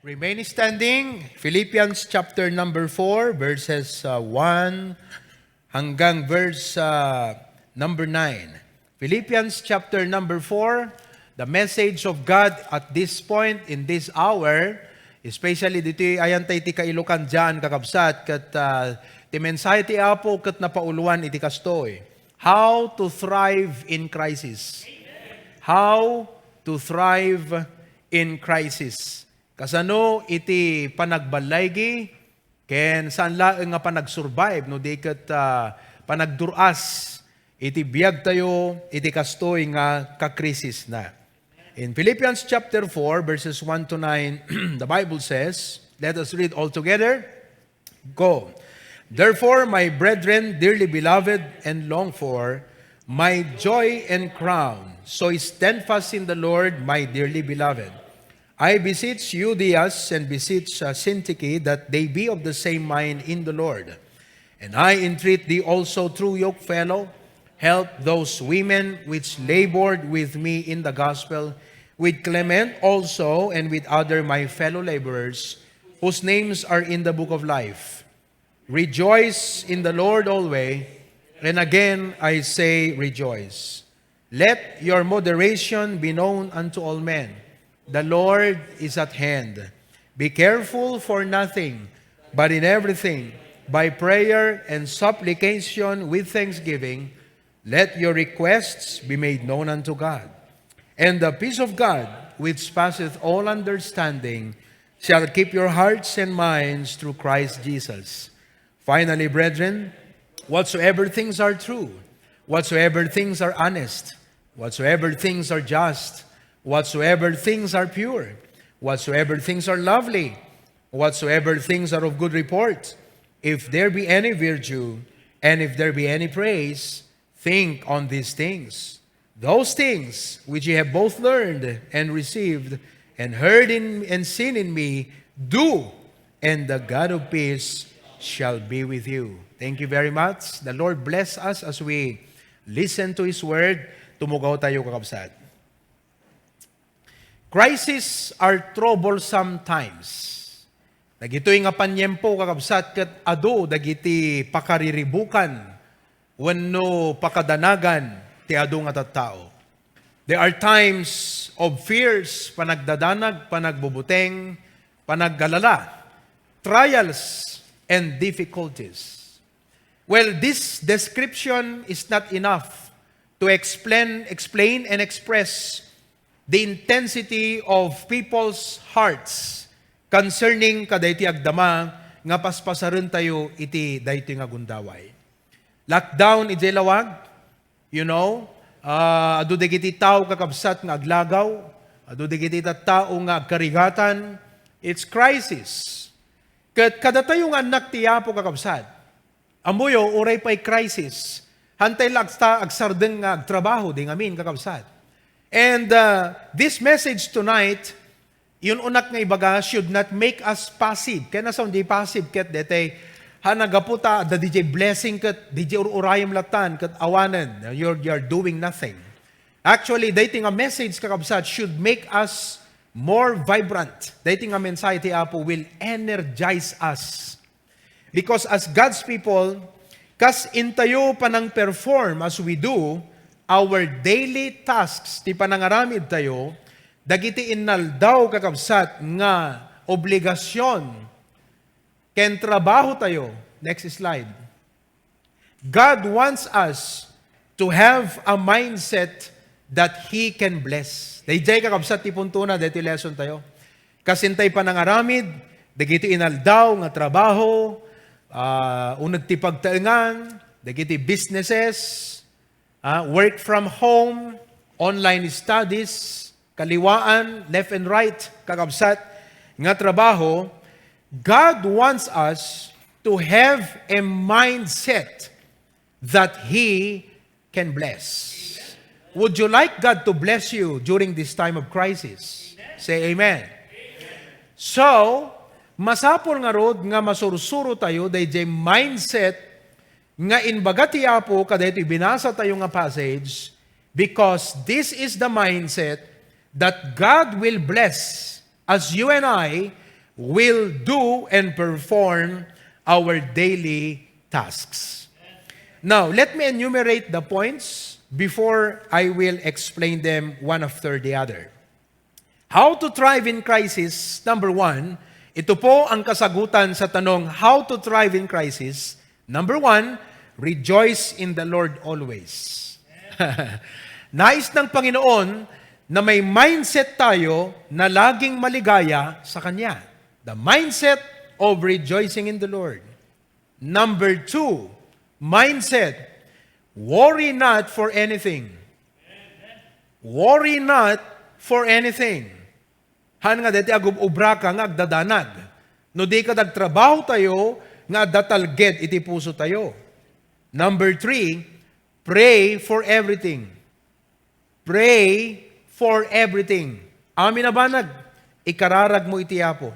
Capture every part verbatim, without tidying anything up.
Remain standing. Philippians chapter number four, verses, uh, one hanggang verse, uh, number nine. Philippians chapter number four, the message of God at this point, in this hour, especially ditoy ayan tay ti kailukan diyan, kakabsat, ket, uh, ti mensahe ti Apo ket napauluan iti kastoy. How to thrive in crisis. How to thrive in crisis. Kasano iti panagballaygi ken saan laeng nga panagsurvive no di ket, ah, panagdur-as iti biagtayo iti kastoy nga kakrisisna. In Philippians chapter four, verses one to nine, the Bible says, let us read all together. Go. Therefore, my brethren, dearly beloved and longed for, my joy and crown, so stand fast in the Lord, my dearly beloved. I beseech Euodias and beseech, uh, Syntyche that they be of the same mind in the Lord. And I entreat thee also through your fellow, help those women which labored with me in the gospel, with Clement also, and with other my fellow laborers, whose names are in the book of life. Rejoice in the Lord always, and again I say rejoice. Let your moderation be known unto all men. The Lord is at hand. Be careful for nothing, but in everything, by prayer and supplication with thanksgiving, let your requests be made known unto God. And the peace of God, which passeth all understanding, shall keep your hearts and minds through Christ Jesus. Finally, brethren, whatsoever things are true, whatsoever things are honest, whatsoever things are just, whatsoever things are pure, whatsoever things are lovely, whatsoever things are of good report, if there be any virtue, and if there be any praise, think on these things. Those things which ye have both learned and received and heard in, and seen in me, do, and the God of peace shall be with you. Thank you very much. The Lord bless us as we listen to His word. Tumugaw tayo, kakabsat. Crises are troublesome times. Dagitoy nga paniempo, kakabsat, ket adu dagiti pakariribukan wenno pakadanagan ti adu nga tattao. There are times of fears, panagdadanag, panagbubuteng, panagalala, trials, and difficulties. Well, this description is not enough to explain, explain and express the intensity of people's hearts concerning kadaytoy agdama nga paspasarentayo iti daytoy nga gundaway. Lockdown idiay lawag, you know, ah, adu dagiti tao, kakabsat, nga aglagaw, adu dagiti tattao nga agkarigatan. It's crisis. Ket kadatayo nga annak ti Apo, kakabsat, ammoyo, uray pay crisis, haantay la agsta-, agsardeng nga agtrabaho, di ngamin, kakabsat. And, uh, this message tonight, yun unak nga ibaga, should not make us passive. Kaya nasa, di passive ket detay, ha, nagapu ta, da D J blessing ket, D J ur-urayem latan, ket awanen, you're, you're doing nothing. Actually, daytoy nga message, kakabsat, should make us more vibrant. Daytoy nga mensahe ti Apo will energize us. Because as God's people, kas intayo panang-perform as we do our daily tasks ti panangaramidtayo, dagiti innaldaw, kakabsat, nga obligasion ken trabahotayo. Next slide. God wants us to have a mindset that He can bless. Daydiay, kakabsat, ti puntona daytoy lesson tayo. Kas intay panangaramid dagiti inaldaw nga trabaho, ah, uneg ti pagtaengan, dagiti businesses, ah, work from home, online studies, kaliwaan, left and right, kakabsat, nga trabaho, God wants us to have a mindset that He can bless. Would you like God to bless you during this time of crisis? Say amen. So, masapul ngarud nga masursuro tayo daydiay mindset nga imbaga ti Apo kadaytoy binasa tayo nga passage, because this is the mindset that God will bless as you and I will do and perform our daily tasks. Now, let me enumerate the points before I will explain them one after the other. How to thrive in crisis? Number one, ito po ang kasagutan sa tanong, how to thrive in crisis? Number one, rejoice in the Lord always. Nais ng Panginoon na may mindset tayo na laging maligaya sa Kanya. The mindset of rejoicing in the Lord. Number two, mindset, worry not for anything. Worry not for anything. Han nga deti agub-ubra ka nga agdadanag. No di ka nagtrabaho tayo nga adda talged iti puso tayo. Number three, pray for everything. Pray for everything. Amin a banag, ikararag mo iti Apo.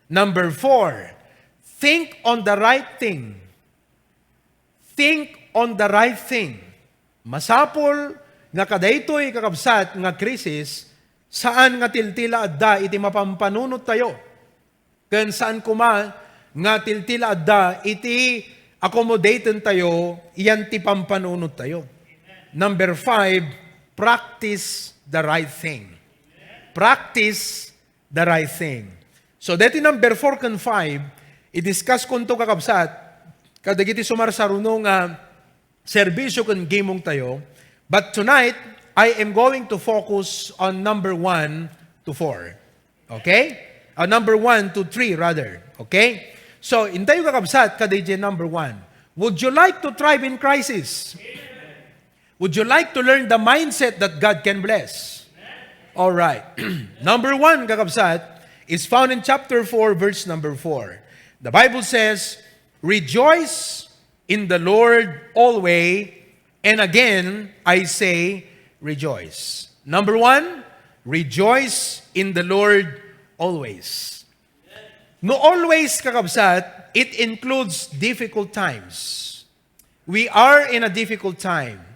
Number four, think on the right thing. Think on the right thing. Masapul nga kadaytoy, kakabsat, nga krisis, saan nga tiltila adda iti mapampanunot tayo. Ken saan koma nga tiltila adda iti accommodaten tayo, iyan ti pampanunot tayo. Number five, practice the right thing. Practice the right thing. So, deti number four ken five, i-discuss kunto, kakabsat, kadagiti sumarsaruno nga serbisyo ken gimong tayo. But tonight, I am going to focus on number one to four. Okay? Uh, number one to three, rather. Okay? So, intayo, kakabsat, kadaydiay number one. Would you like to thrive in crisis? Would you like to learn the mindset that God can bless? All right. Number one, kakabsat, is found in chapter four, verse number four. The Bible says, "Rejoice in the Lord always, and again I say, rejoice." Number one, rejoice in the Lord always. No always, kakabsat, it includes difficult times. We are in a difficult time.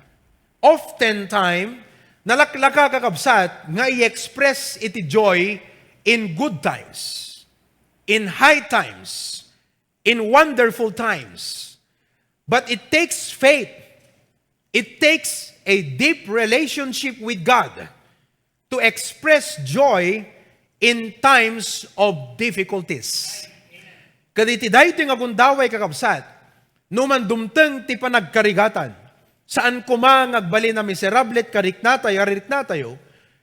Oftentime, nalaklaka, kakabsat, nga i-express iti joy in good times, in high times, in wonderful times. But it takes faith. It takes a deep relationship with God to express joy in times of difficulties. Kaditi daytoy nga gundaway, kakabsat, no man dumteng ti panagkarigatan, saan koma nga agbalin a miserable ti kariknatayo, kariknatayo,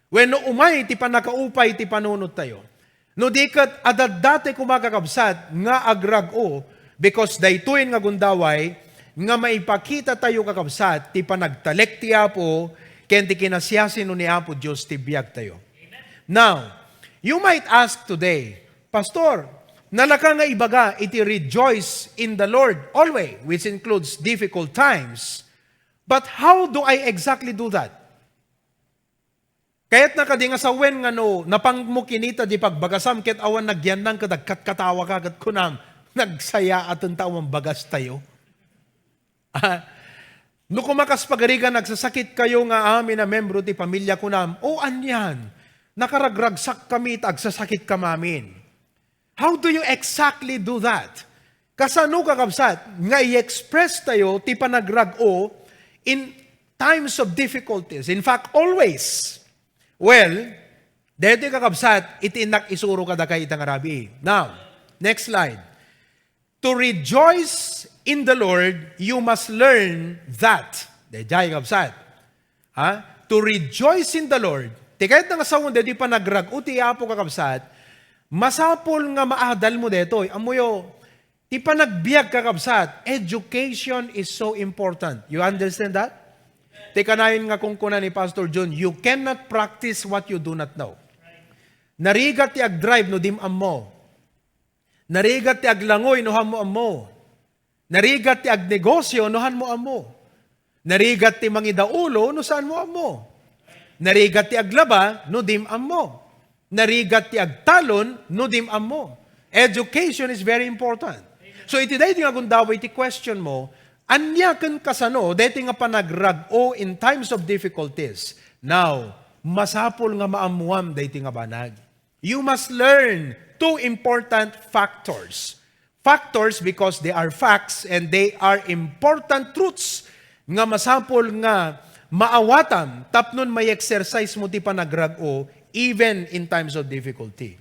wenno umay ti pannakaupay ti panunot tayo. No di ket adda dati koma, kakabsat, nga agrag-o, because daytoy nga gundaway nga maipakita tayo, kakabsat, ti panagtalek ti Apo ken ti kinasiasino ni Apo Dios ti biag tayo. Now, you might ask today, "Pastor, nalaka nga ibaga iti rejoice in the Lord always, which includes difficult times, but how do I exactly do that?" Kayatna kadi nga sawen nga no napangmo kinita di pagbagasam ket awan nagyannang ket agkatkatawaka ket kunam, "Nagsayaaten ta awan bagas tayo." Ah, no kumakas pagarigan, nagsasakit kayo nga amin a membro ti pamilya, kunam, "O, anian, nakaragragsak kami ta agsasakit kamamin." How do you exactly do that? Kasano, kakabsat, nga i-express tayo ti panagrag-o in times of difficulties? In fact, always. Well, daytoy, kakabsat, iti innak isuro kadakay ita nga rabii. Now, next slide. To rejoice in the Lord, you must learn that. Daydiay, kabsat. Ha? To rejoice in the Lord. Ti kayat nga sawen daytoy panagrag-o ti Apo, kakabsat, masapul nga maadal mo daytoy. Ammoyo, ti panagbiag, kakabsat, education is so important. You understand that? Ti kanayon nga kunkuna ni Pastor John, "You cannot practice what you do not know." Narigat ti agdrive no dim ammo. Narigat ti aglangoy no hanmo ammo. Narigat ti agnegosyo no hanmo ammo. Narigat ti mangidaulo no saanmo ammo. Narigat ti aglaba no dim ammo. Narigat ti agtalon no dim ammo. Education is very important. So iti daydi nga gundaway ti question mo, ania ken kasano daydi nga panagrag-o in times of difficulties? Now, masapul nga maammuam daydi nga banag. You must learn two important factors. Factors because they are facts and they are important truths nga masapul nga maawatam tapnon may exercise mo ti panagrag-o even in times of difficulty.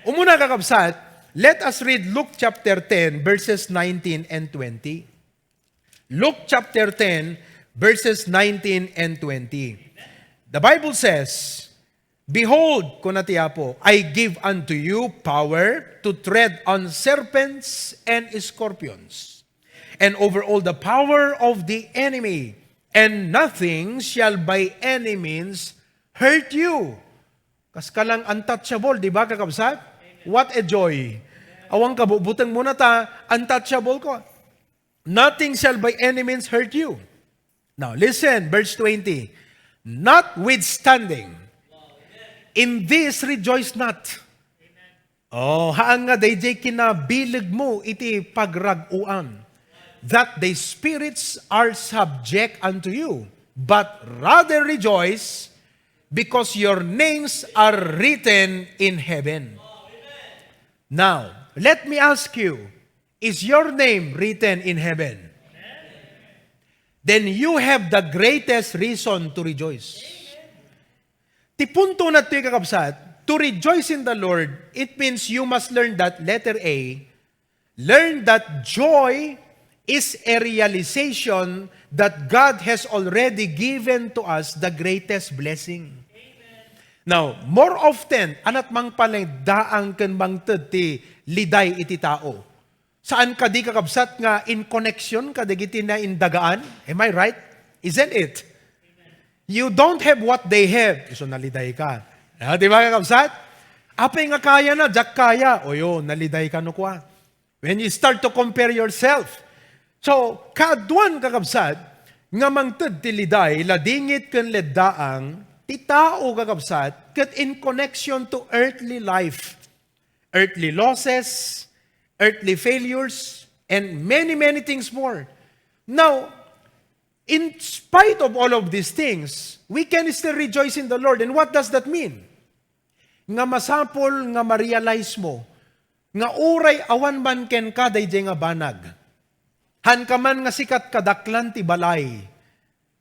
Umuna, kakabsat, let us read Luke chapter ten, verses nineteen and twenty. Luke chapter ten, verses nineteen and twenty. The Bible says, "Behold," kuna ti Apo, "I give unto you power to tread on serpents and scorpions, and over all the power of the enemy, and nothing shall by any means hurt you." Kas ka lang untouchable, di ba, kakabsat? What a joy. Awan kabubuteng mo na ta, untouchable ko. "Nothing shall by any means hurt you." Now, listen, verse twenty. "Notwithstanding, in this rejoice not." Oh, haan nga dayjay kinabileg mo iti pagrag-uan, "that the spirits are subject unto you, but rather rejoice, because your names are written in heaven." Now, let me ask you, is your name written in heaven? Then you have the greatest reason to rejoice. Ti punto na ti, kakabsat, to rejoice in the Lord, it means you must learn that, letter A, learn that joy is a realization that God has already given to us the greatest blessing. Now, more often, anat mangpalengdaang ken mangted ti liday iti tao. Saan kadi, kakabsat, nga in connection kadagiti naindagaan? Am I right? Isn't it? You don't have what they have. Isu naliday ka. Ah, di ba, kakabsat? Apay nga kaya na, diak kaya. O yo, naliday ka no kua. When you start to compare yourself. So, kaaduan, kakabsat, nga mangted ti liday, ladingit ken leddaang, ti tao, kakabsat, ket in connection to earthly life, earthly losses, earthly failures, and many, many things more. Now, in spite of all of these things, we can still rejoice in the Lord. And what does that mean? Nga masapul nga ma-realize mo nga uray awan man kenka dayjay nga banag, haan ka man nga sikat kadaklan ti balay,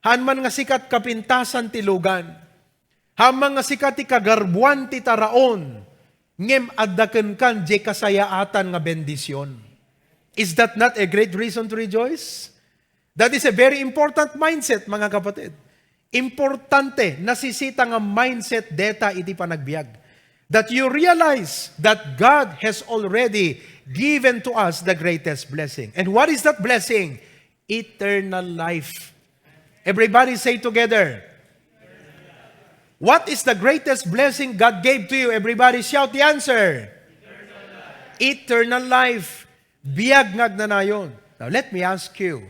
haan man nga sikat kapintasan ti lugan, haan man nga sikat ti kagarbuan ti taraon, ngem adda kenkan diay kasayaatan nga bendision. Is that not a great reason to rejoice? That is a very important mindset, mga kapatid. Importante, nasisita nga mindset deta iti panagbiag. That you realize that God has already given to us the greatest blessing. And what is that blessing? Eternal life. Everybody say together, "What is the greatest blessing God gave to you?" Everybody shout the answer. Eternal life. Biag nga agnanayon. Now, let me ask you,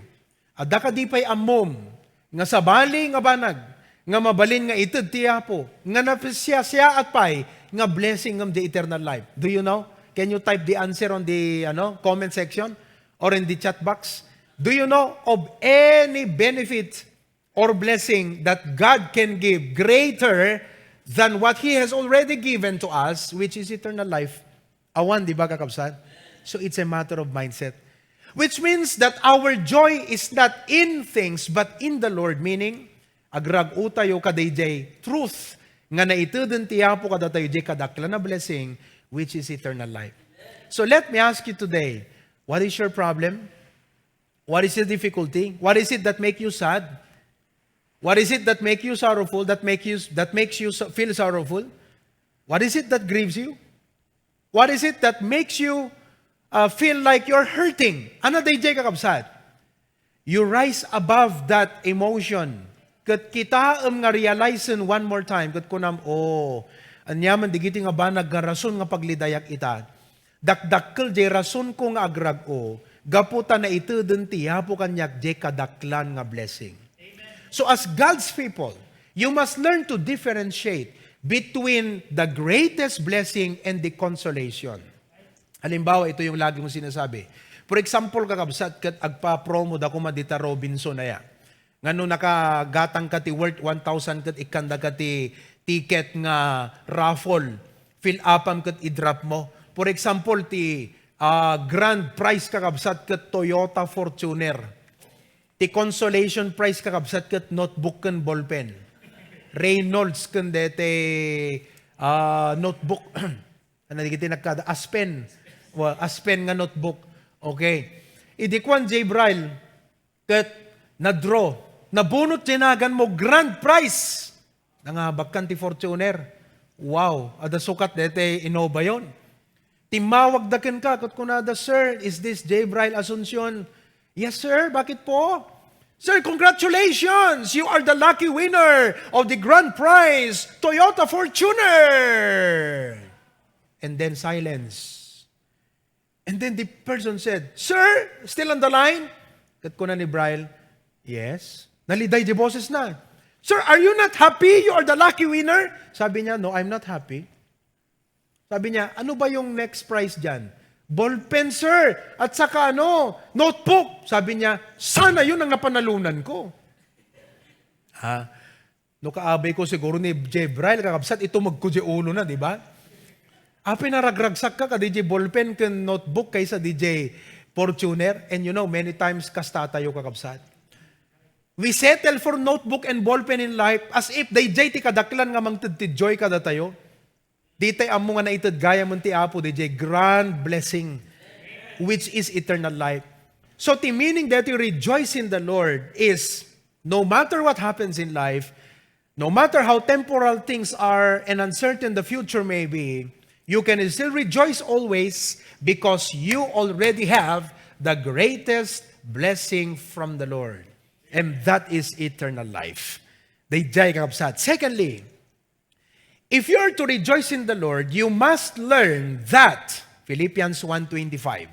adda kadi pay ammom nga sabali nga banag nga mabalin nga ited ti Apo, nga napasiasiaat pay nga blessing ngem the eternal life? Do you know? Can you type the answer on the, ano, comment section or in the chat box? Do you know of any benefit or blessing that God can give greater than what He has already given to us, which is eternal life? Awan, di ba, kakabsat? So it's a matter of mindset. Which means that our joy is not in things, but in the Lord. Meaning, agrag-o tayo kadayjay truth nga naiteden ti Apo kadatayo, jay kadaklan a blessing, which is eternal life. So let me ask you today, what is your problem? What is the difficulty? What is it that make you sad? What is it that make you sorrowful? That make you that makes you so, feel sorrowful? What is it that grieves you? What is it that makes you uh, feel like you're hurting? Ano dayjay, kakabsat? You rise above that emotion. Ket kitaem nga realize-en one more time, ket kunam, "Oh, aniaman digiti nga banag nga rason nga paglidayak ita. Dakdakkel jay rasonko nga agrag-o, gapu ta naiteden ti Apo kaniak jay kadaklan nga blessing." So as God's people, you must learn to differentiate between the greatest blessing and the consolation. Halimbawa, ito yung lagi mong sinasabi. For example, kakabsat, ket agpa-promo da koma dita Robinson aya. Nga no nakagatang ka ti worth one thousand ket ikkanda ka ti ticket nga raffle, fill upam ket i-drop mo. For example, ti, ah, grand prize, kakabsat, ket Toyota Fortuner. Ti consolation prize, kakabsat, ket notebook ken ballpen. Reynolds ken dete, ah, notebook. Ano, dagiti nagkada? Aspen. Well, Aspen nga notebook. Okay. Idi kuan, Jay Braille, ket na-draw. Nabunot ti naganmo, grand prize. Nangabakkan ti Fortuner. Wow, adda sukat dete Innova yon. Timmawagda kenka, ket kunada, "Sir, is this Jay Braille Asuncion?" "Yes, sir. Bakit po?" "Sir, congratulations! You are the lucky winner of the grand prize, Toyota Fortuner!" And then silence. And then the person said, "Sir, still on the line?" Ket kuna ni Braille, "Yes." Naliday di boses na. "Sir, are you not happy you are the lucky winner?" Sabi niya, "No, I'm not happy." Sabi niya, "Ano ba yung next prize dyan?" "Ballpen, sir. At saka ano, notebook." Sabi niya, "Sana yun ang napanalunan ko." Ha? No kaabay ko siguro ni Jay Braille, kakabsat, itumeg ko di ulo na, di ba? Apay naragragsakka ka, D J ballpen ken notebook kaysa D J Fortuner. And you know, many times, kasta tayo, kakabsat. We settle for notebook and ballpen in life as if dayjay ti kadaklan nga mangted ti joy kadatayo. Di tay ammo nga naited gayam ti Apo, D J, grand blessing, which is eternal life. So, ti meaning that you rejoice in the Lord is, no matter what happens in life, no matter how temporal things are and uncertain the future may be, you can still rejoice always because you already have the greatest blessing from the Lord. And that is eternal life. Dayjay, kakabsat. Secondly, if you are to rejoice in the Lord, you must learn that. Philippians one twenty-five.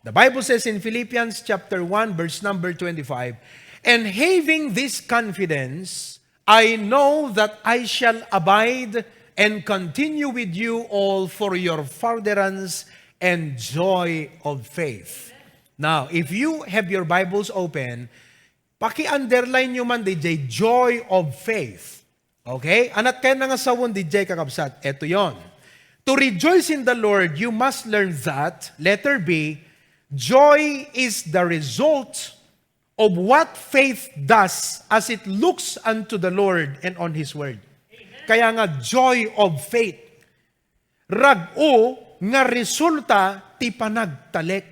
The Bible says in Philippians chapter one, verse number twenty-five, "And having this confidence, I know that I shall abide and continue with you all for your furtherance and joy of faith." Now, if you have your Bibles open, paki-underline nyo man, D J, joy of faith. Okay? Anat kayo na nga sawon, D J, kakabsat. Eto yon. To rejoice in the Lord, you must learn that, letter B, joy is the result of what faith does as it looks unto the Lord and on His Word. Kaya nga, joy of faith. Rag-o nga resulta ti panagtalek.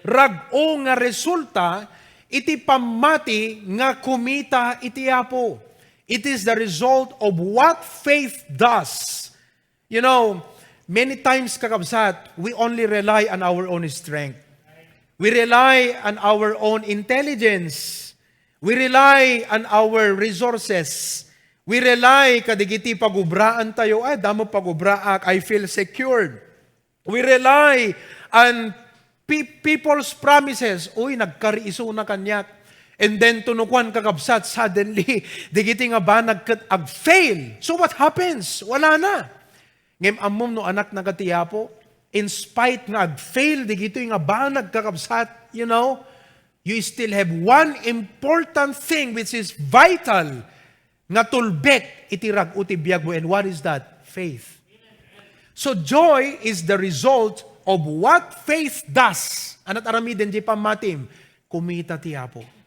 Rag-o nga resulta iti pammati nga kumita iti Apo. It is the result of what faith does. You know, many times, kakabsat, we only rely on our own strength. We rely on our own intelligence. We rely on our resources. We rely kadigiti pagubraan tayo. "Ay, damo pagubraak. I feel secured." We rely on pe-, people's promises. "Uy, nagkariisuna kaniak." And then, tunukuan, kakabsat, suddenly, digiti nga banag ket ag-fail. So what happens? Wala na. Ngem ammom no anak na ka ti Apo, in spite nga ag-fail digitoy nga banag, kakabsat, you know, you still have one important thing which is vital nga tulbek iti rag-o ti biagmo. And what is that? Faith. So joy is the result of what faith does. Anat aramiden di pammatim? Kumita ti Apo.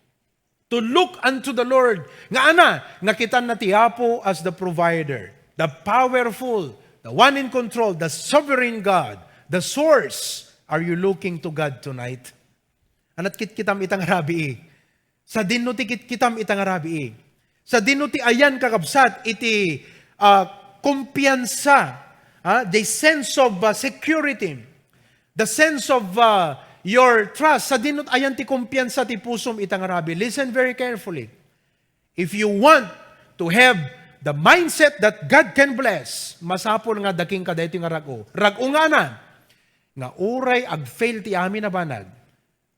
To look unto the Lord. Nga ana, nga kitanna ti Apo as the provider, the powerful, the one in control, the sovereign God, the source. Are you looking to God tonight? Anat kitkitam ita nga rabii? Sadino ti kitkitam ita nga rabii? Sadino ti ayan, kakabsat, iti, ah, kumpiyansa, ah, the sense of, ah, security, the sense of, ah, your trust? Sadino ti ayan ti kumpiyansa ti pusom ita nga rabii? Listen very carefully. If you want to have the mindset that God can bless, masapul nga daking kadaytoy nga rag-o. Rag-o nga ana, nga uray ag-fail ti amin a banag,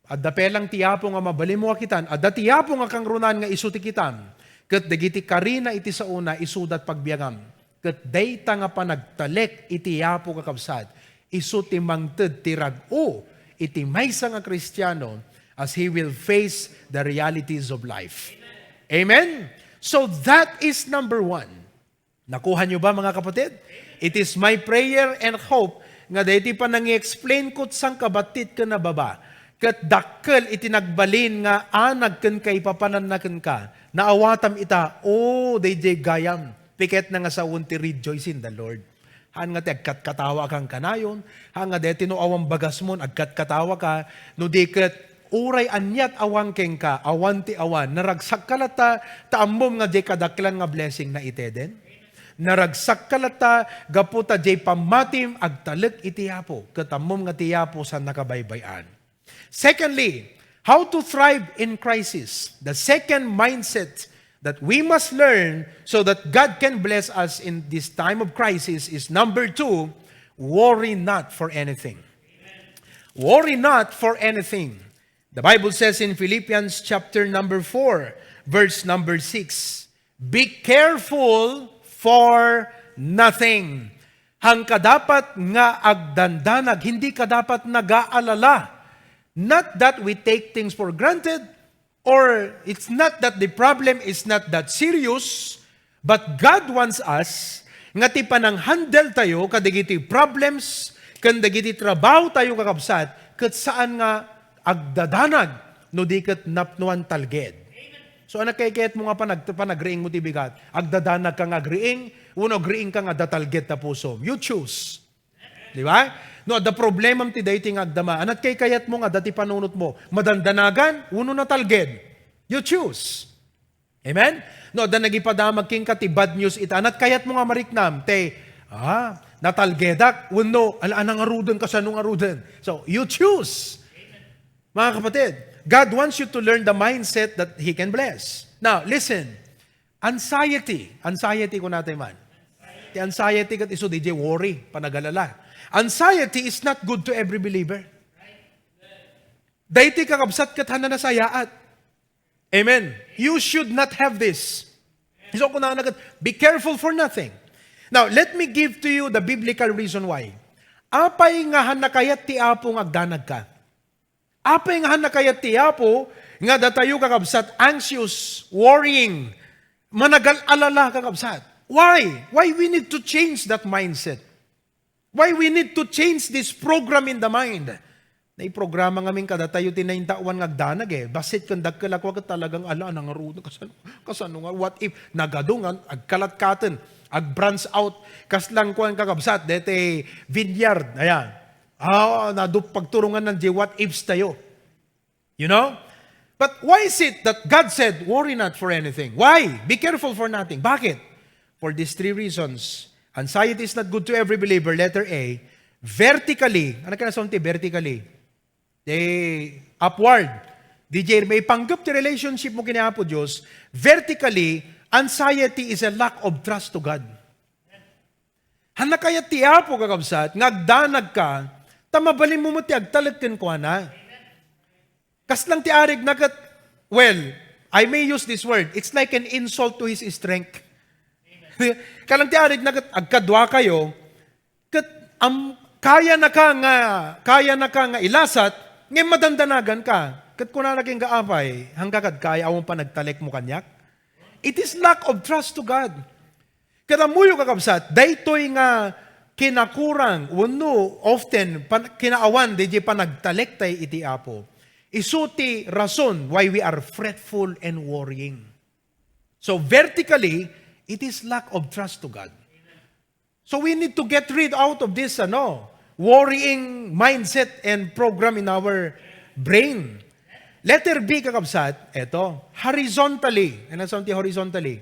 adda pelang ti Apo nga mabalin mo a kitan, adda ti Apo nga kangrunaan nga isu ti kitam, ket dagiti karina iti saona isudat pagbiagam. Ket dayta nga panagtalek iti Apo, kakabsat, isu ti mangted ti rag-o iti maysa nga Kristiano as he will face the realities of life. Amen? So that is number one. Nakuha niyo ba, mga kapatid? It is my prayer and hope Nga daytoy panangi-explain ko sangkabattit ken nababa, ket dakkel iti nagbalin nga anag ken kaipapananna kenka. Naawatam ita, oh, daydiay gayam. Piketna nga sawen ti rejoice in the Lord. Haan nga ti agkatkatawa kan kanayon, haan nga daytoy no awan bagasmon, agkatkatawa ka, no di ket uray aniat awan kenka, awan ti awan, naragsakka latta, ta ammom nga diay kadakkelan nga blessing na iteden? Naragsakka latta gapu ta diay pammatim agtalek iti Apo, ket ammom nga ti Apo saan nakabaybay-an. Secondly, how to thrive in crisis. The second mindset that we must learn so that God can bless us in this time of crisis is number two, worry not for anything. Worry not for anything. The Bible says in Philippians chapter number four, verse number six, "Be careful for nothing." Hangka dapat nga agdandanag, hindi ka dapat nag-aalala. Not that we take things for granted, or it's not that the problem is not that serious, but God wants us nga ti panang-handle tayo kadagiti problems ken dagiti trabaho tayo, kakabsat, ket saan nga agdadanag no di ket napnuan talged. So, anat kaykayatmo nga panag-, panagriingmo ti bigat? Agdadanag ka nga agriing, wenno agriing ka nga adda talged ta pusom? You choose. Di ba? No adda problemam ti daytoy nga agdama, anat kaykayatmo nga adda ti panunotmo? Madandanagan wenno natalged? You choose. Amen? No adda nagipadamag kenka ti bad news ita, anat kayatmo nga mariknam? Ti, ah, natalgedak wenno ala, ala ngaruden, kasano ngaruden? So, you choose. Mga kapatid, God wants you to learn the mindset that He can bless. Now, listen. Anxiety. Anxiety, kunatay man. Ti anxiety ket isu diay worry, panagalala. Anxiety is not good to every believer. Daytoy, kakabsat, ket haanna nasayaat. Amen. You should not have this. So, kunana ket, "Be careful for nothing." Now, let me give to you the biblical reason why. Apay nga haanna kayat ti Apo nga agdanag ka? Apay nga haanna kayat ti Apo nga datayo, kakabsat, anxious, worrying, managal-alala, kakabsat? Why? Why we need to change that mindset? Why we need to change this program in the mind? Naiprograma ngamin kadatayo ti naintawan nga agdanag, eh. Bassit ken dakkel a kua ket talagang, ala, nangarud, kasano, kasano nga, what if, nagadu nga, agkalatkaten, ag-branch out, kasla kuan, kakabsat, deti vineyard, ayan. Ah, nadu pagturongan diay what ifs tayo. You know? But why is it that God said, "Worry not for anything"? Why? "Be careful for nothing." Bakit? For these three reasons. Anxiety is not good to every believer. Letter A, vertically. Ano ka na vertically? Di upward. Di jay maipanggep ti relationship mo ken Apo Dios. Vertically, anxiety is a lack of trust to God. Haanna kayat ti Apo, kakabsat, nga agdanag ka, ta mabalinmo met ti agtalek kenkuana. Kasla ti arigna ket, well, I may use this word, it's like an insult to his strength. Kasla ti arigna ket agkadua kayo, ket am-, kayana ka nga, kayana ka nga ilasat, ngem madandanagan ka. Ket kunana kenka, "Apay, haanka kad kaya, awan panagtalekmo kaniak?" It is lack of trust to God. Ket ammoyo, kakabsat, daytoy nga kinakurang wenno often pan-, kinaawan daydiay panagtalek tayo iti Apo. Isu ti rason why we are fretful and worrying. So vertically, it is lack of trust to God. So we need to get rid out of this, ano, worrying mindset and program in our brain. Letter B, kakabsat, eto, horizontally. Ano ti horizontally?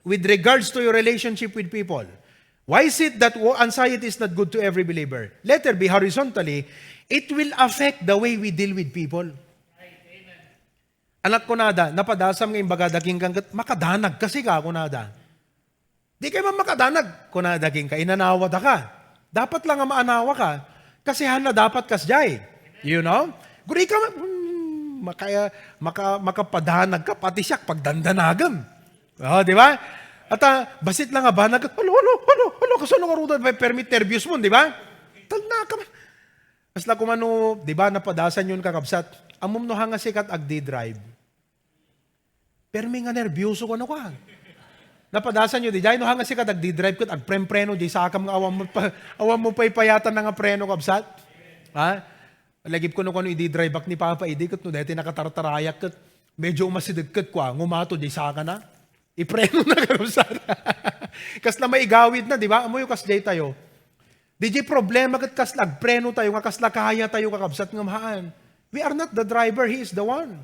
With regards to your relationship with people. Why is it that wo-, anxiety is not good to every believer? Letter B, horizontally, it will affect the way we deal with people. Anak, kunada, napadasam nga imbagada kenka ket, "Makadanag kasi ka," kunada. "Di kay man makadanag," kunada kenka, "inanawada ka. Dapat lang nga maanawa ka, kasi haanna dapat kasdiay." You know? Guri ka man, hmm, makaya-, maka-, makapadanag ka, pati siak, pagdandanagem. Oh, di ba? At, ah, bassit lang nga banag, "Alo, alo, alo, alo, kasano nga rudan?" Permi nerbios mo, di ba? Talna ka man. Kasla koma no, di ba, napadasan yon, kakabsat? Ammom no haanna sika agdi-drive. Permi nga nerbiosok, ano ka? Napadasan yo, di jay, no, hanga sika dagdi-drive ket agprempreno, jay sakam nga awan mo pa, awan mo paypayatan nga preno, kabsat. Ha? Lagip ko no kano idi-drive ak ni Papa idi, ket no daytoy nakatartarayak, ket medyo umasideg ket kua, ngumato, jay saka na. Ipreno na, kabsat. Kasla maigawid na, di ba? Amoyo kas jay tayo. Di jay problema ket kasla agpreno tayo nga kasla kaya tayo, kakabsat, ngem haan. We are not the driver, He is the one.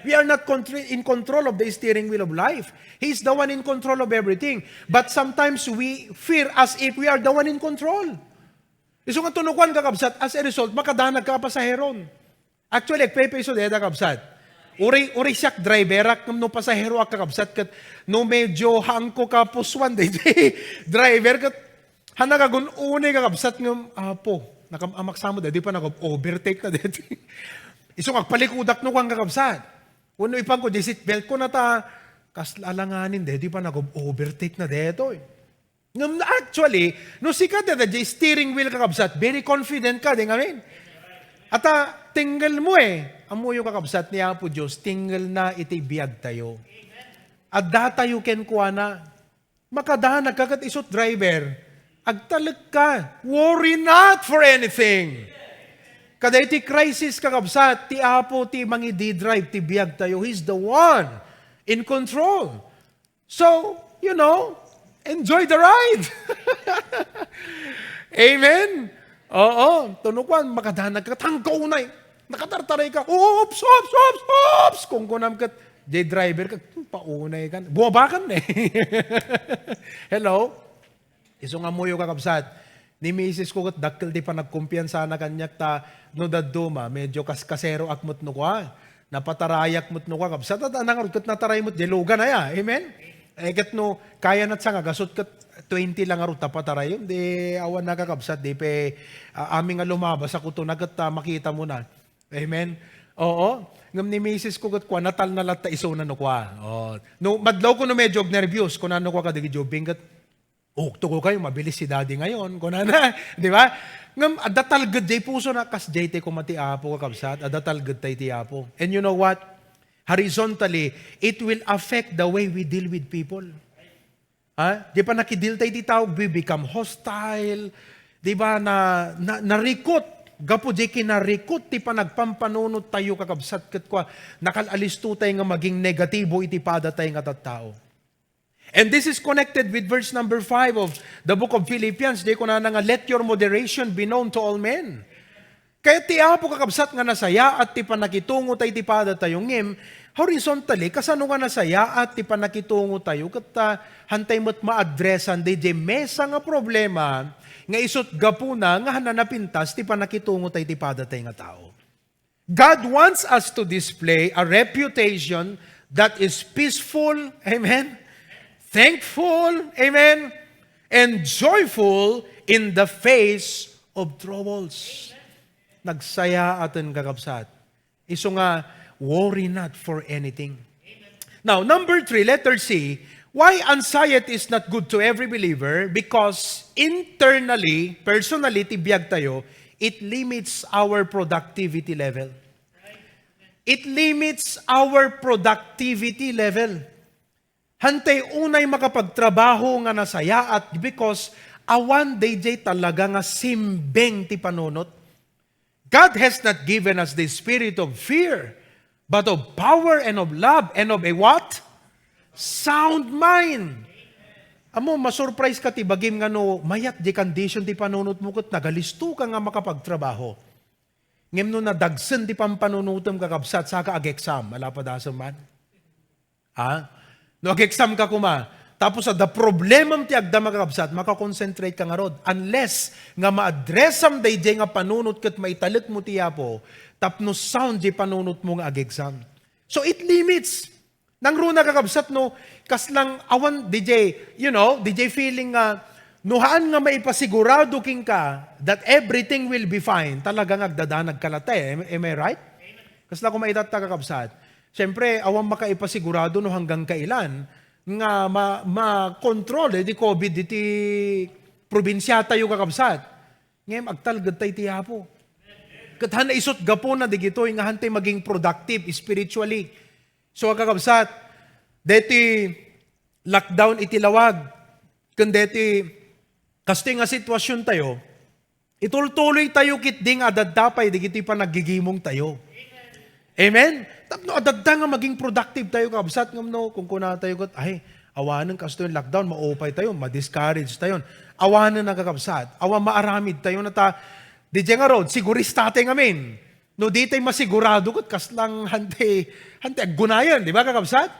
We are not contr-, in control of the steering wheel of life. He is the one in control of everything. But sometimes we fear as if we are the one in control. Isu nga tunukuan, kakabsat, as a result, makadanag ka a pasaheron. Actually, agpaypayso dayta, kabsat. Uri, uri siak driver, ak, no pasahero ak, kakabsat, ket no medyo haangko ka pusuan daydi driver, ket hana kagun-unay, kakabsat, ngem, Apo, nakam-amak sa mo, daydi pa nag-overtake na daydi. Isu nga agpalikudak no kuan, kakabsat. Wenno ipanko, di seat belt ko na ta, kasla alanganin, daydi pa nag-overtake na daytoy. Ngem actually, no sika dayta jay steering wheel, kakabsat, very confident ka, di ngamin. Ata, tinggel mo eh. Amoyo, kakabsat, ni Apo Dios, tinggel na iti biag tayo. Adda tayo kenkuana. Makadanag ka ket isut driver. Agtalek ka. Worry not for anything. Kada iti crisis, kakabsat, ti Apo ti mangidi-drive ti biag tayo. He's the one in control. So, you know, enjoy the ride. Amen? Oo. Tunukuan, makadanag ka, tangkaunay. Nakatartaray ka. Oops, oops, oops, oops! Kung kunam kat, jay driver ka, "Hmm, paunay ka." Buwabakan na eh. Hello? Isu nga amoyo, kakabsat. Ni misis ko ket dakkel ti panagkumpiansana kaniak ta no dadduma, medyo kaskasero ak met no kua. Napatarayak met no kua, kabsat, at nangarud ket nataray met jay lugan aya. Amen? Eh, ket no, kaya nat sa nga gasut ket twenty lang ngarud ta pataray. Di awan nakakabsat, di pe, ah, ami nga lumabas ako to na ket, ah, makita mo na. Amen? Oo. Ngem ni misis ko ket kua, natal na latta isuna no kua. Oh. No, madlaw ko no medyo nervyos, kuna no kua kadagiti ubing ket, "Ukto ko kayo, mabilis si Daddy ngayon," kunana, di ba? Ngem adda talged jay puso na, kas jay ti koma ti Apo, kakabsat, adda talged tay ti Apo. And you know what? Horizontally, it will affect the way we deal with people. Ha? Di pa nakidil tay ti tao, we become hostile. Di ba? Na, na, narikot. Gapu jay kinarikot ti panagpampanunot tayo, kakabsat, ket kua, nakal-alisto tay nga maging negatibo iti pada tay nga tattao. And this is connected with verse number five of the book of Philippians. Di kunana nga, "Let your moderation be known to all men." Kaya ti Apo, kakabsat, nga nasayaat ti pannakitungo tay ti pada tayo, ngem horizontally, kasano nga nasayaat ti pannakitungo tayo? Ket, ah, hantay met maadresan di, di mesa nga problema nga isut gapuna nga hana napintas ti pannakitungo tay ti pada tay nga tao. God wants us to display a reputation that is peaceful, amen, thankful, amen, and joyful in the face of troubles. Nagsayaaten, kakabsat. Isu nga, worry not for anything. Now, number three, letter C, why anxiety is not good to every believer? Because internally, personally, ti biag tayo, it limits our productivity level. It limits our productivity level. Hantay unay makapagtrabaho nga nasayaat because awan dayjay talaga nga simbeng ti panunot. God has not given us the spirit of fear, but of power and of love and of a what? Sound mind. Amo, masurprise ka ti bagim nga no mayat di condition ti panunot mo ket nagalisto ka nga makapagtrabaho. Ngem no nadagsen ti pampanunotem, kakabsat, saka ag-exam, ala padasem man. Ha? No ag-exam ka koma, tapos adda problemam ti agdama, kakabsat, makakonsentrate ka ngarud. Unless nga ma-addressam dayjay nga panunot ket maitalek mo ti Apo, tapno sound jay panunot mo nga ag-exam. So it limits. Nangruna, kakabsat, no, kaslang awan, D J, you know, D J feeling nga, no haan nga maipasigurado kenka that everything will be fine, talaga nga agdadanag ka latta eh. Am, am I right? Kasla koma itatta, kakabsat. Siyempre, awan makaipasigurado no hanggang kailan nga ma-, ma-control, eh, di covid iti probinsia tayo, kakabsat. Ngem agtalged tay ti Apo. Ket han isut gapuna digitoy nga hantay maging productive spiritually. So, kakabsat, deti lockdown iti lawag. Ken deti, kastoy nga sitwasiontayo, itultuloytayo ketdi nga adda pay dagiti panaggigimongtayo. Amen? Tapno adda nga maging productive tayo, kabsat, ngem no, kung kunatayo ket, "Ay, awanen kastoy lockdown, maupay tayo, ma-discourage tayon." Awanen na, kakabsat. Awan maaramid tayo na ta, di nga road, sigurista tayo ngamin. No, di tayo masigurado ket kaslang hante, hante aggunayan, di ba, kakabsat?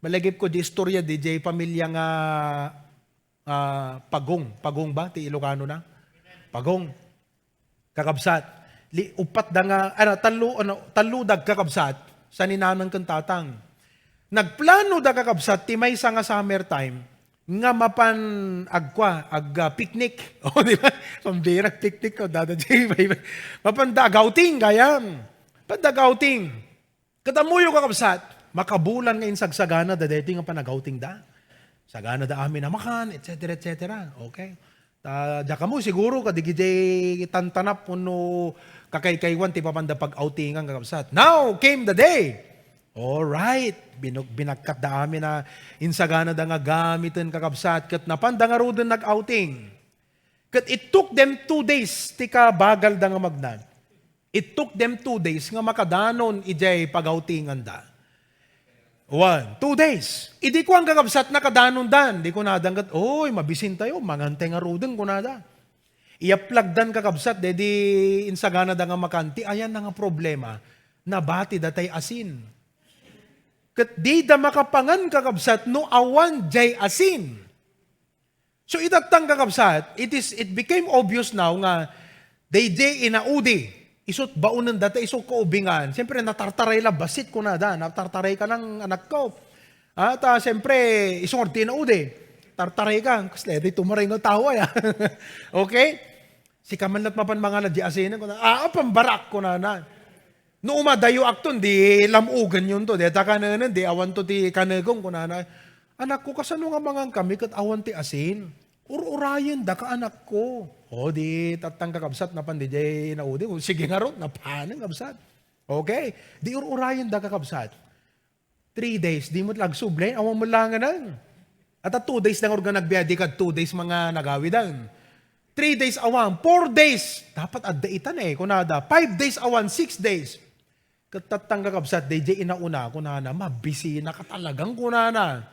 Malagip ko di istorya di jay pamilya nga, ah, Pagong. Pagong ba ti Ilocano na? Pagong. Kakabsat. Li, upat da nga, ano, tallo, ano, tallo dag kakabsat, sa ni nanang ken tatang. Nagplano da kakabsat, ti maysa nga summer time, nga mapan agkua, ag, ah, picnic. O, di ba? Pambirag picnic ko, dada jay, mapan da ag-outing, gayam. Pan da ag-outing. Ket ammoyo, kakabsat, makabulan nga insagsaganada daytoy nga panag-outingda. Saganada amin a makan, et cetera, et cetera. Okay? Ta, diak ammo siguro, kadagiti tantanap wenno kakaykaywan ti papanda pag-outingan, kakabsat. Now came the day. All right. Binug-, binagkatda amin a insaganada nga gamiten, kakabsat, ket napanda ngaruden nag-outing. Ket it took them two days ti kabagalda nga magna. It took them two days nga makadanon idiay pag-outinganda. One, two days. Idi kuan, kakabsat, nakadanondan. Di kunadan ket, "Oy, mabisintayo, mangantay ngaruden," kunada. Iyaplagdan, kakabsat, dedi insaganada nga makan, ti ayanna nga problema, nabatida tay asin. Ket dida makapangan, kakabsat, no awan jay asin. So, itattang, kakabsat, it is, it became obvious now nga dayjay inaudi, isut baonenda ta isu kaubingan. Siyempre, natartaray la, "Bassit," kunada, "natartaray ka lang, anakko." Ah, ta, siyempre, isu nga ti inaudi. "Tartaray ka." Kasla, di tumaray nga tao, ay, ah. Okay? Sika man la't mapan mangala, di asinen, kunana, "Aa, pambarak," kunana. No umadayo akton, di lam-ugen yun to. Deta kanenen, di awan to ti kanegong, kunana. "Anakko, kasano nga mangan kami ket awan ti asin? Ur-urayen da ka, anakko." O, di tattang kakabsat, napan di jay naudi. O, sige ngarud, napanen, kabsat. Okay? Di ur-urayen da, kakabsat. Three days, di met la agsubli, awan met la nga nang. Ata two days lang nga nagbiag, di kad two days mga nagawidan. Three days awan, four days, dapat adda itan eh, kunada. Five days awan, six days. Ket tattang kakabsat, dayjay inauna, kunana, "Mabisina ka talagang," kunana.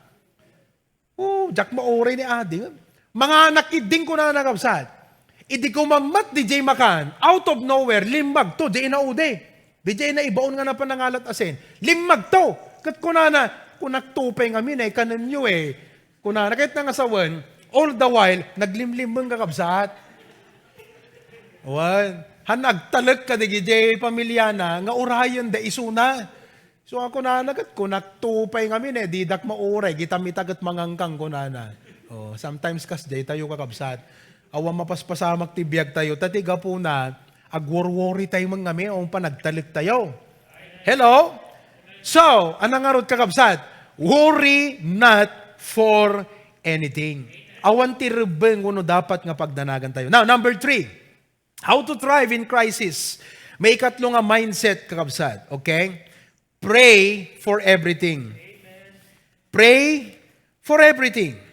Oh, diak mauray ni adi. Manganak idding kunana, kabsat. Idi kumammat di jay makan, out of nowhere, limmagto, di inaudi. Di jay naibaon nga napan nangalat asin. Limmagto. Ket kunana, "Kunakto pay ngamin, eh, kanenyo, eh." Kunana, ket nangasawen, all the while, naglimlimmeng, kakabsat. Wan. Han agtalek ka di jay pamilyana, nga urayen da isuna. So, ako nana ket, "Kunakto pay ngamin, eh, didak mauray, gitam ita ket mangangkang," kunana. Oh, sometimes kasdiay tayo, kakabsat. Awan mapaspasamak ti biag tayo, ta ti gapuna, agworworry tayo man ngamin, awan panagtalek tayo. Hello? So, anang ngarud, kakabsat? Worry not for anything. Awan ti rebbeng wenno dapat nga pagdanagan tayo. Now, number three, how to thrive in crisis. Maikatlo nga mindset, kakabsat. Okay? Pray for everything. Pray for everything.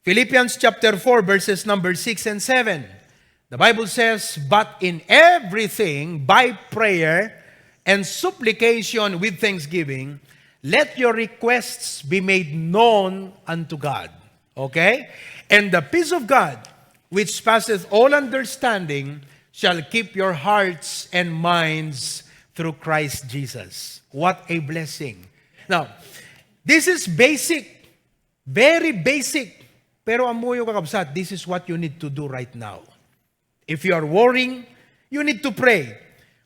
Philippians chapter four, verses number six and seven. The Bible says, "But in everything, by prayer and supplication with thanksgiving, let your requests be made known unto God." Okay? "And the peace of God, which passeth all understanding, shall keep your hearts and minds through Christ Jesus." What a blessing. Now, this is basic. Very basic. Pero ammoyo, kakabsat, this is what you need to do right now. If you are worrying, you need to pray.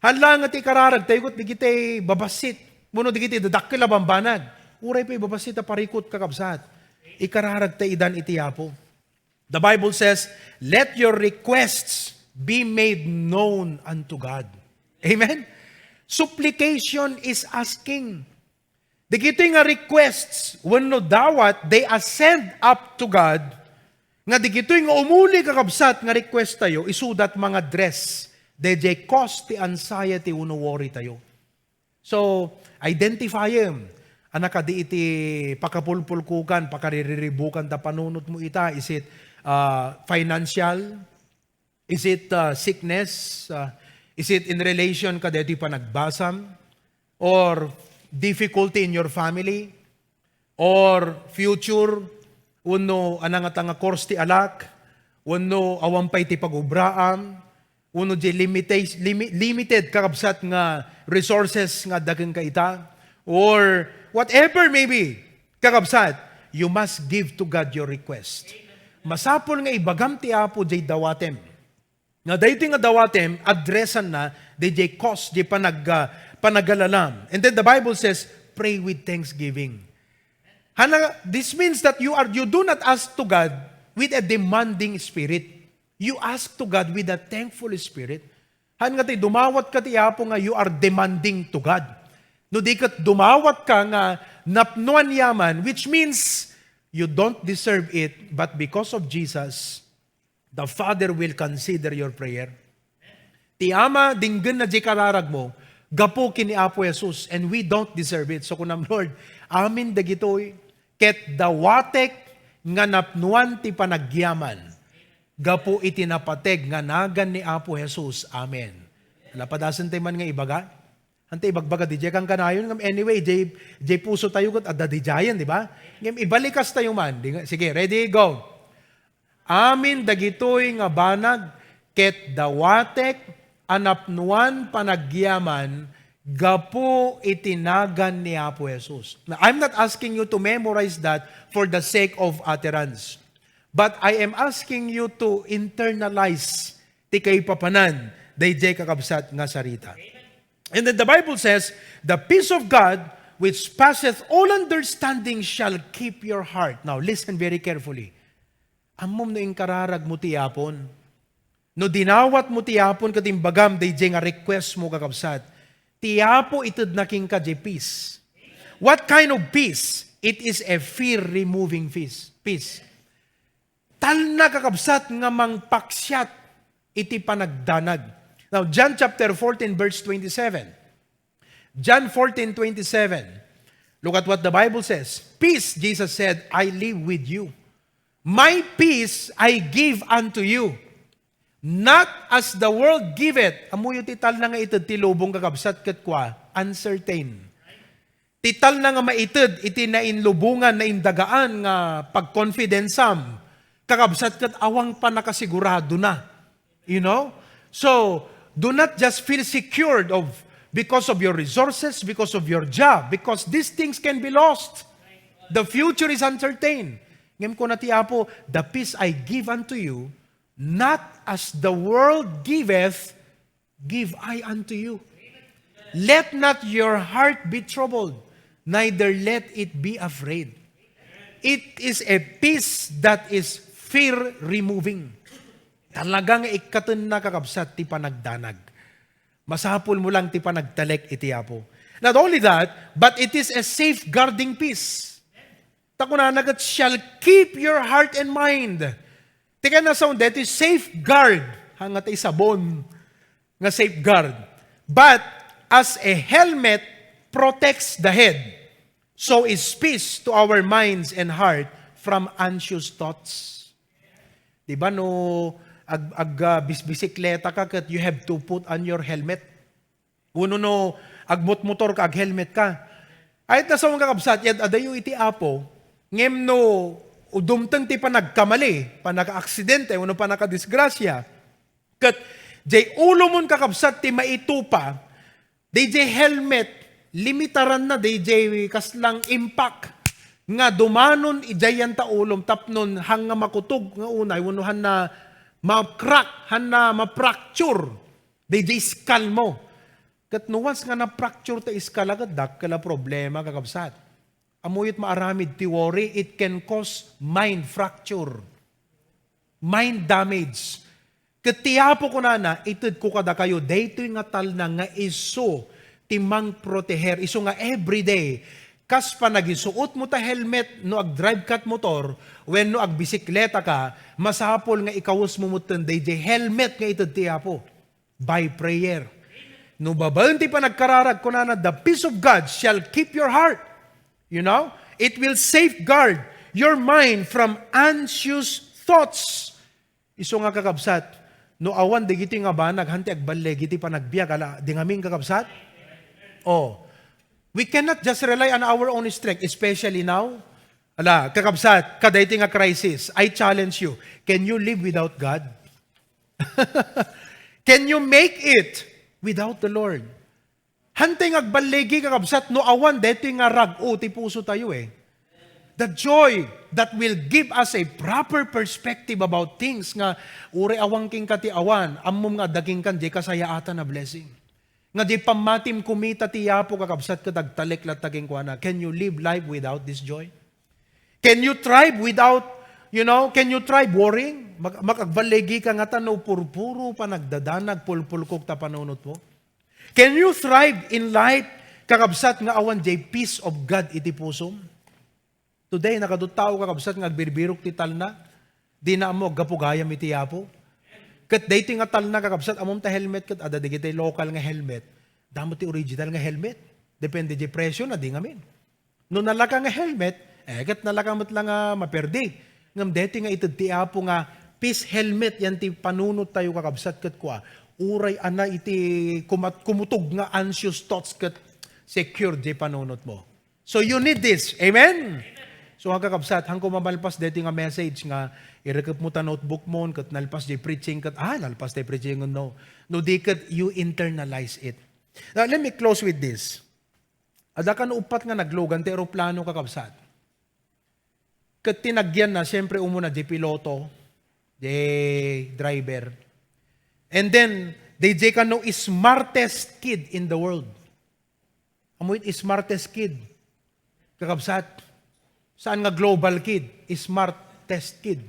Haan la nga ti ikararag tayo ket dagiti babassit, wenno dagiti dadakkel a bambanag. Uray pay babassit a parikut, kakabsat. Ikararag ta idan iti Apo. The Bible says, "Let your requests be made known unto God." Amen? Supplication is asking. Dagitoy nga requests wenno dawat, they ascend up to God, nga dagitoy nga umuli, kakabsat, nga request tayo, isudat mangaddress dayjay cause ti anxiety wenno worry tayo. So, identify them. Ania kadi iti pakapulpulkokan, pakaririribukan ta panunotmo ita? Is it, ah, financial? Is it, ah, sickness? Ah, is it in relation kadaytoy panagbasam? Or difficulty in your family? Or future? Wenno ania ngata nga course ti alak? Wenno awan pay ti pagubraam? Wenno di limita-, limi-, limited, kakabsat, nga resources nga adda kenka ita? Or whatever maybe, kakabsat, you must give to God your request. Masapul nga ibagam ti Apo diay dawatem. Nga daytoy nga dawatem, addressanna diay cause, diay panag-, ah, panagalalam. And then the Bible says, "Pray with thanksgiving." Ania, this means that you are, you do not ask to God with a demanding spirit. You ask to God with a thankful spirit. Haan nga ti dumawatka ti Apo nga you are demanding to God. No di ket dumawatka nga napnoan yaman, which means you don't deserve it, but because of Jesus, the Father will consider your prayer. Ti Ama, denggenna diay kararagmo, gapu ken ni Apo Jesus, and we don't deserve it. So kunam, "Lord, amin dagitoy, ket dawatek nga napnoan ti panagyaman, gapu iti napateg nga nagan ni Apo Jesus. Amen." Ala, padasen tay man nga ibaga? Anta ibagbaga diay kankanayon, ngem anyway, diay, diay puso tayo ket adda diayen, di ba? Ngem ibalikas tayo man. Di nga, sige, ready, go. Amin dagitoy nga banag ket dawatek a napnoan panagyaman gapu iti nagan ni Apo Jesus. Now, I'm not asking you to memorize that for the sake of utterance, but I am asking you to internalize ti kaipapanan daydiay, kakabsat, nga sarita. And then the Bible says, "The peace of God which passeth all understanding shall keep your heart." Now, listen very carefully. Ammom no inkararagmo ti Apon. No dinawatmo ti Apon ket imbagam daydiay nga request mo, kakabsat, ti Apo itedna kenka diay peace. What kind of peace? It is a fear-removing peace. Peace. Talna, kakabsat, nga mangpaksiat iti panagdanag. Now, John chapter fourteen, verse twenty-seven. John fourteen twenty-seven. Look at what the Bible says. "Peace," Jesus said, "I leave with you. My peace I give unto you. Not as the world giveth." Ammoyo ti talna nga ited ti lubong, kakabsat, ket kua, uncertain. Ti talna nga maited iti nainlubongan, naindagaan nga pagkonfidensam, kakabsat, ket awan pannakasiguradona. You know? So, do not just feel secured of, because of your resources, because of your job, because these things can be lost. The future is uncertain. Ngem kuna ti Apo, "The peace I give unto you, not as the world giveth, give I unto you. Let not your heart be troubled, neither let it be afraid." It is a peace that is fear-removing. Talaga nga ikkatenna, kakabsat, ti panagdanag. Masapul mo lang ti panagtalek iti Apo. Not only that, but it is a safeguarding peace. Ta kunana ket, "Shall keep your heart and mind." Ti kayatna a sawen daytoy safeguard. Haan nga ti sabon nga safeguard. "But as a helmet protects the head, so is peace to our minds and heart from anxious thoughts." Di ba, no ag-, ag-, ah, bis-, bisikleta ka ket you have to put on your helmet? Wenno no agmotmotor ka, aghelmet ka. Ay, ta sawen, kakabsat, yad-adayo iti Apo, ngem no dumteng ti panagkamali, panakaaksidente, wenno panakadisgrasya, ket diay ulomon, kakabsat, ti maitupa, daydiay helmet, limitaranna daydiay kaslang impact nga dumanon idiay yanta ulom tapno haan nga makutog nga unay wenno haan nga ma-crack, haan nga ma-fracture daydiay skull mo. Ket no once nga na-fracture ti skull, ket dakkel a problema, kakabsat. Ammoyo ti maaramid ti worry, it can cause mind fracture, mind damage. Ket ti Apo kunana, "Itedko kadakayo daytoy nga talna nga isu ti mangproteher," isu nga everyday, kas panagisuotmo ta helmet no agdrive ka motor wenno agbisikleta ka, masapul nga ikawesmo metten daydiay helmet nga ited ti Apo. By prayer. No babaen ti panagkararag, kunana, "The peace of God shall keep your heart." You know? It will safeguard your mind from anxious thoughts. Isu nga, kakabsat, no awan dagiti nga banag, han ti agballigi ti panagbiag, ala, di ngamin, kakabsat? Oh. We cannot just rely on our own strength, especially now. Ala, kakabsat, kadaytoy nga crisis, I challenge you, can you live without God? Can you make it without the Lord? Hantay nga agballigi, kakabsat, no awan daytoy nga rag-o ti puso tayo, eh. The joy that will give us a proper perspective about things nga uray awan kenka ti awan, ammom nga adda kenka diay kasayaatan a blessing. Nga diay pammatim kumita ti Apo, kakabsat, ket agtalek latta kenkuana. Can you live life without this joy? Can you thrive without, you know, can you thrive worrying? Mag-, makagballigi ka nga ta no purpuro panagdadanag, pulpulkok ta panunot mo? Can you thrive in life, kakabsat, nga awan diay peace of God iti pusom? Today, nakadut tao, kakabsat, nga agbirbirok ti talna, dina ammo aggapu gayam iti Apo. Ket daytoy nga talna, kakabsat, ammom ta helmet ket adda dagiti local nga helmet. Damo ti original nga helmet. Depende diay presyo na, di ngamin. No nalaka nga helmet, eh, ket nalaka met la nga maperdi. Ngem daytoy nga ited ti Apo nga peace helmet yan ti panunot tayo, kakabsat, ket kua, uray ana iti kumat-, kumutog nga anxious thoughts ket secure diay panunot mo. So you need this. Amen? So nga, kakabsat, hanko mamalpas daytoy nga message nga irekep mo ta notebook mo ket nalpas diay preaching ket, ah, nalpas diay preaching, no. No di ket you internalize it. Now, let me close with this. Adda kano uppat nga naglugan ti eroplano, kakabsat. Ket ti nagyanna, siyempre, umuna diay piloto, diay driver. And then, diay kano smartest kid in the world. Ammo it smartest kid? Kakabsat, saan nga global kid, smartest kid.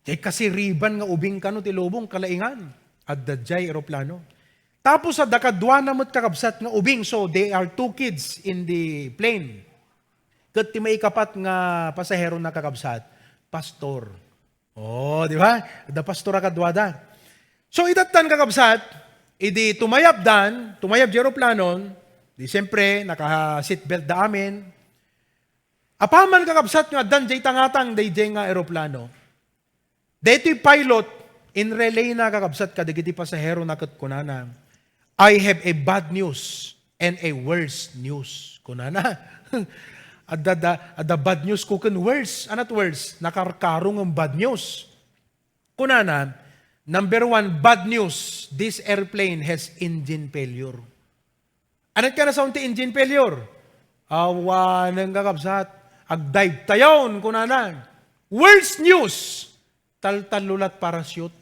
Diay kasiriban nga ubing kano ti lubong, kalaingan. Adda diay eroplano. Tapos adda kaduana met, kakabsat, nga ubing. So, they are two kids in the plane. Ket ti maikapat nga pasahero na, kakabsat, pastor. Oh, di ba? Adda pastor a kaduada. So, itattan, kakabsat, idi tumayapdan, tumayap diay eroplanon, di siyempre, naka-seatbelt da amin. Apaman, kakabsat, nga addan diay tangatang daydiay nga eroplano, daytoy pilot, in-relay na, kakabsat, kadagiti pasahero na ket kunana, "I have a bad news and a worse news," kunana. Adda, adda, adda bad news ko ken worse. Anat worse? Nakarkaro nga bad news. Kunana, "Number one, bad news, this airplane has engine failure." Anat kanasaon ti engine failure? Awanen, kakabsat. Agdive tayon, kunana. Worst news, taltallo lat parachute.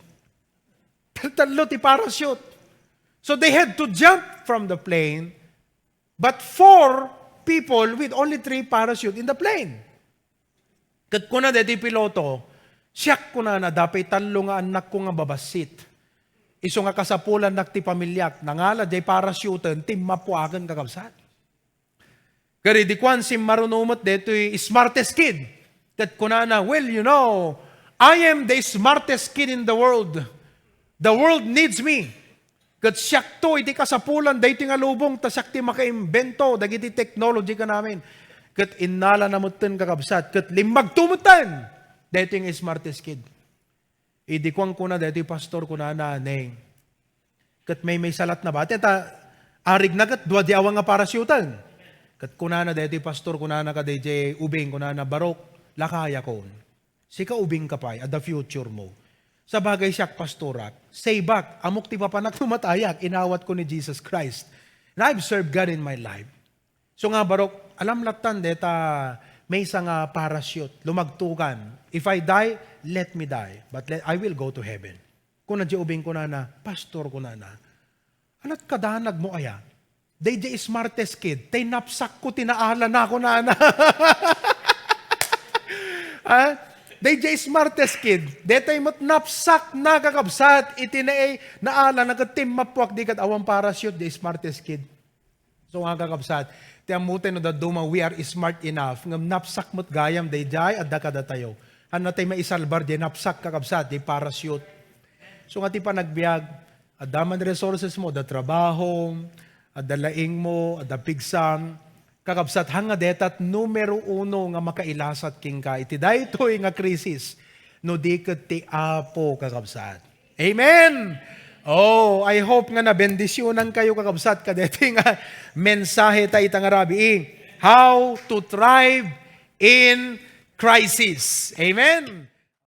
Taltallo ti parachute. So they had to jump from the plane, but four people with only three parachute in the plane. Ket kuna daytoy piloto, "Siak," kunana, "adda pay tallo nga annakko nga babassit. Isu nga kasapulannak ti pamiliak, nangala diay parachuten, timmappuaken, kakabsat." Ket idi kuan, simmaruno met daytoy smartest kid. Ket kunana, "Well, you know, I am the smartest kid in the world. The world needs me." Ket siakto iti kasapulan daytoy nga lubong, ta siak ti makaimbento dagiti technology kanamin. Ket innalana metten, kakabsat, ket limmagto metten daytoy nga smartest kid. Idi kuan, kuna daytoy pastor, kunana, "Neng, ket maymaysa latna ba?" Ta arigna ket dua diay awan nga parachuten. Ket kunana daytoy pastor, kunana kadaydiay ubing, kunana, "Barok, lakayakon. Sika ubingka pay, adda future mo. Sabagay siak, pastorak, save-ak, ammok ti papanak no matayak, inawatko ni Jesus Christ. And I've served God in my life." So nga, "Barok, alam lattan deta maysa nga parachute, lumagtokan. If I die, let me die, but let, I will go to heaven." Kuna diay ubing, kunana, "Pastor," kunana, "anat kadanag mo aya? Daydiay smartest kid, tay napsakko ti naalana," kunana. Ha? "Daydiay smartest kid, daytay met napsakna, kakabsat, iti naay naalana ket timmappuak di ket awan parachute, diay smartest kid." So nga, kakabsat, ti ammotayo no dadduma, we are smart enough. Ngem napsak met gayam daydiay adda kadatayo. Hanna tay maisalbar diay napsak, kakabsat, diay parachute. So nga ti panagbiag, adda man resources mo, adda trabaho, adda laing mo, adda pigsam, Kakabsat, haan nga detat numero uno nga makailasat kenka iti daytoy nga krisis, no di ket ti Apo, kakabsat. Amen! Oh, I hope nga nabendisyonankayo, kakabsat, kadeti nga mensahe ta ita nga rabii. How to thrive in crisis. Amen!